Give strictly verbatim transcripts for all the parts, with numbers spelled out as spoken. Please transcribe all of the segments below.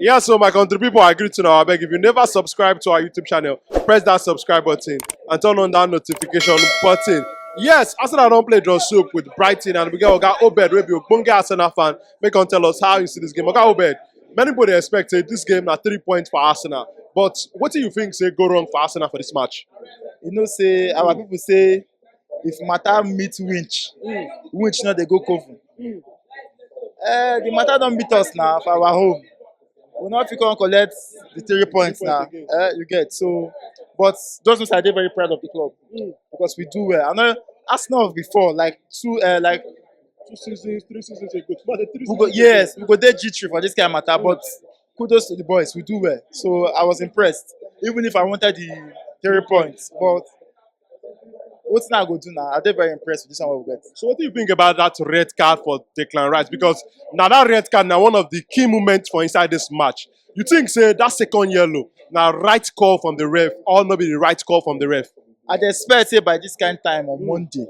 Yeah, so my country people, I greet you now. I beg, if you never subscribe to our YouTube channel, press that subscribe button and turn on that notification button. Yes, Arsenal don play draw soup with Brighton, and we get Oga Obed, wey be ogbonge Arsenal fan. Make him tell us how you see this game. Oga Obed, many people dey expect say this game na three points for Arsenal, but what do you think say go wrong for Arsenal for this match? You know say our people say if matter meet winch, winch no dey go coven. Eh, the matter don beat us now for our home. We no fit come collect the three points now. Eh, you get so, but just know say I dey very proud of the club because we do well. I know Arsenal before, like two, uh, like Two seasons, three seasons ago. But the three we go, seasons yes, we go dey G three for this kind of matter, but kudos to the boys, we do well. So I was impressed, even if I wanted the three points. But wetin I go do now? I dey very impressed with this one we get. So what do you think about that red card for Declan Rice? Because now that red card now one of the key moments for inside this match. You think say that second yellow now right call from the ref or not be the right call from the ref? I dey expect say by this kind time on Monday,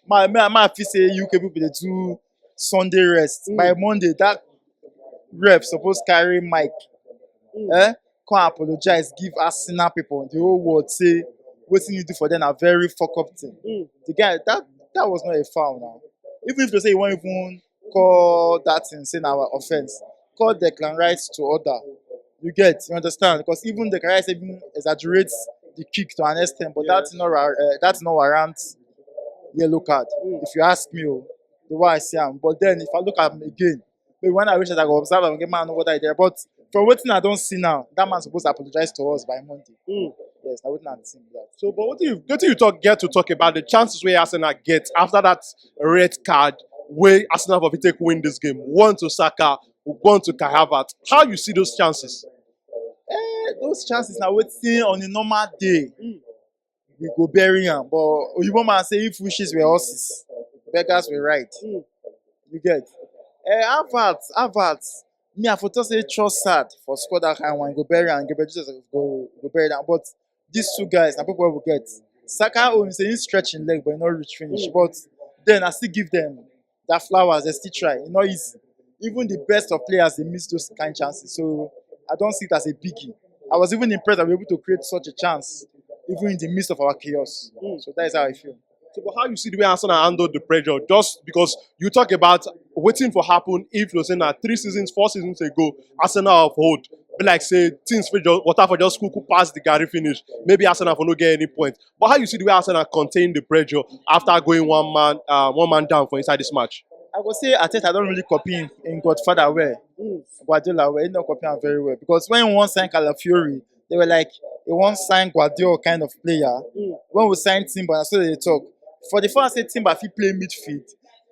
my my my fit say U K people dey do Sunday rest. By Monday, that ref suppose carry mic, eh, come apologize, give Arsenal people, the whole world, say wetin you do for them na very fuck up thing. The guy, that that was not a foul now. Even if they say you wan even call that thing say na our offense, call Declan Rice to order. You get, you understand? Because even Declan Rice even exaggerates the kick to an extent, but that thing no ra- uh, that no warrant yellow card. If you ask me, oh, the way I see am. But then if I look at him again, maybe when I reach out, I go observe am again, man, I know what I there. But from wetin I don see now, that man suppose apologize to us by Monday. Yes, na wetin I think be that. So, but what do you what do you talk get to talk about the chances where Arsenal get after that red card where Arsenal for take win this game? One to Saka, one to Kai Havertz. How you see those chances? Eh, those chances na wetin on a normal day we go bury am. But Oyibo man say if wishes were horses, beggars were right. You get? Eh, Havertz, Havertz. Me, I for talk say Trossard for score that kind one, go bury am, Gabriel Jesus go go bury am. But these two guys, na people wey we get. Saka own say he stretch him leg, but he no reach finish. But then I still give them that flowers. They still try. E no easy. Even the best of players dey miss those kind chances. So I don't see it as a biggie. I was even impressed that we were able to create such a chance, even in the midst of our chaos. So that is how I feel. So, but how you see the way Arsenal handled the pressure? Just because you talk about waiting for happen if you say na three seasons, four seasons ago, Arsenal of old, be like say things for just water for just cook pass the Gary finish. Maybe Arsenal for no get any point. But how you see the way Arsenal contain the pressure after going one man, uh, one man down for inside this match? I go say Arteta don really copy him, him godfather well, Guardiola well. He don copy am very well because when he wan sign Calafiori, they were like, he wan sign Guardiola kind of player. When we sign Timber, na so they talk. For the fact say Timber fit play midfield,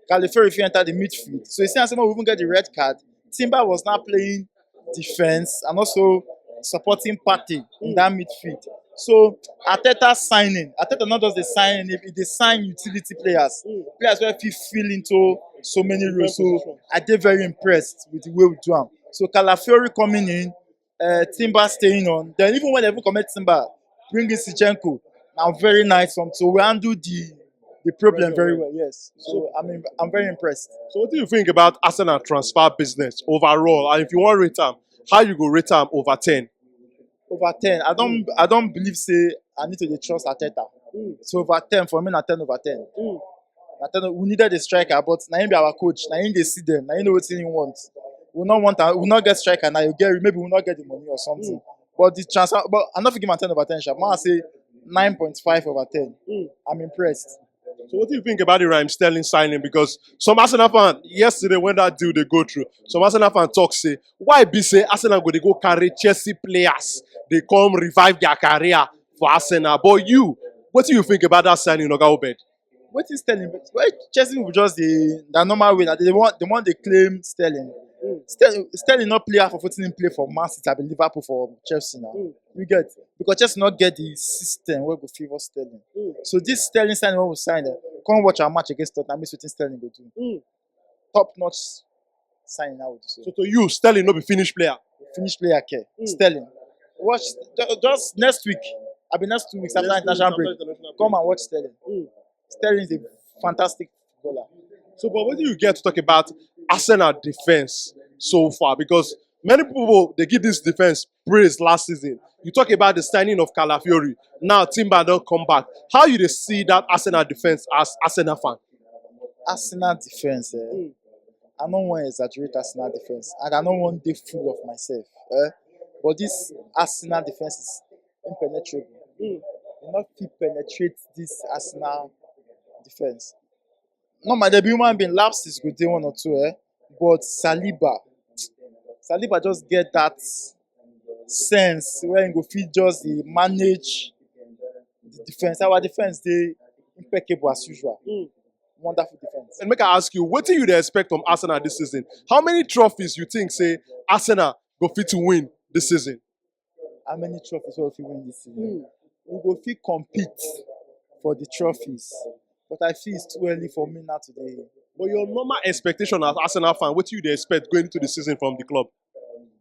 Calafiori fit enter the midfield. So you see, as we even get the red card, Timber was now playing defense and also supporting Partey in that midfield. So Arteta signing, Arteta not just the signing, he dey sign utility players, players wey fit fill into so many roles. So I dey very impressed with the way we do am. So Calafiori coming in, uh, Timber staying on. Then even when they even commit Timber, bringing Zinchenko, now very nice one. So we handle the the problem very well. Yes. So I mean, I'm very impressed. So what do you think about Arsenal transfer business overall? And if you want rate am, how you go rate am over ten? Over ten. I don't I don't believe say I need to dey trust Arteta. So over ten for me na ten over ten. Na ten we needed a striker, but na him be our coach. Na him dey see them. Na him know wetin he want. We no want am. We no get striker now. You get maybe we no get the money or something. But the transfer, but I no fit give am ten over ten sha. Man say nine point five over ten. I'm impressed. So what do you think about the Raheem Sterling signing? Because some Arsenal fan yesterday when that deal they go through, some Arsenal fan talk say why be say Arsenal go they go carry Chelsea players, they come revive their career for Arsenal. But you, what do you think about that signing, Oga Obed? Wetin Sterling? Well, Chelsea people just the the normal way that they want they want they claim Sterling. Sterling, Sterling not player for footing him play for Man City, I be Liverpool for Chelsea now. You get, because Chelsea not get the system where go favor Sterling. So this Sterling signing when we sign them, come watch our match against Tottenham. Is wetin Sterling go do. Top notch signing, I would say. So to you, Sterling no be finished player. Finished player care. Sterling. Watch ju- just next week. I be next two weeks after international break. Come and watch Sterling. Sterling is a fantastic footballer. So, but what do you get to talk about Arsenal defense so far? Because Many people dey give this defense praise last season. You talk about the signing of Calafiori. Now Timber don come back. How you dey see that Arsenal defense as Arsenal fan? Arsenal defense, eh, Mm. I no wan exaggerate Arsenal defense, and I no wan dey full of myself. Eh? But this Arsenal defense is impenetrable. Mm. You no fit penetrate this Arsenal defense. No, my debut human being lapses go dey one or two, eh? But Saliba, Saliba just get that sense where he go fit just dey manage the defense. Our defense dey impeccable as usual. Mm. Wonderful defense. And make I ask you, what do you dey expect from Arsenal this season? How many trophies you think say Arsenal go fit to win this season? How many trophies we fit win this season? We go fit compete for the trophies, but I feel it's too early for me now today. But your normal expectation as Arsenal fan, what do you dey expect going into the season from the club?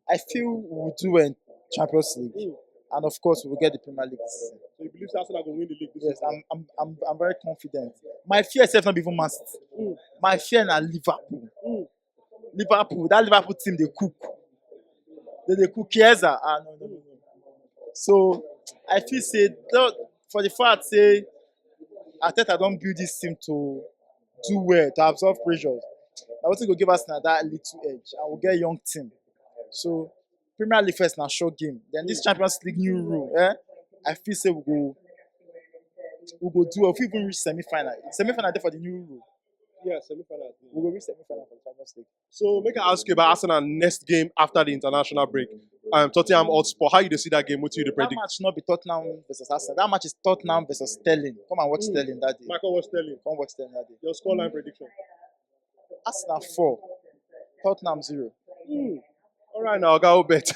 I feel we will do in Champions League, Mm. And of course we will get the Premier League this season. So you believe Arsenal go win the league this Yes, I'm I'm I'm, I'm very confident. My fear itself not be even Man City. Mm. My fear na Liverpool. Mm. Liverpool, that Liverpool team dey cook. They dey cook Chiesa. Ah, no, no, no, no. So I feel say tho- for the fact say Arteta don build this team to do well, to absorb pressures. Na wetin go give us na that little edge, and we get young team. So Premier League first na sure game. Then this Champions League new rule, eh? I feel say we go we go do well. We fit even reach semi-final. Semi-final dey for the new rule. Yeah, semi-final. We go reach semi-final for the Champions League. So make I ask you about Arsenal next game after the international break. Um, Tottenham Hotspur. How you dey see that game? What you dey That predict? Match not be Tottenham versus Arsenal. That match is Tottenham versus Sterling. Come and watch Mm. Sterling that day. Michael was telling Come watch Sterling that day. Your scoreline prediction. Arsenal four, Tottenham zero. Mm. All right now, I'll go bet.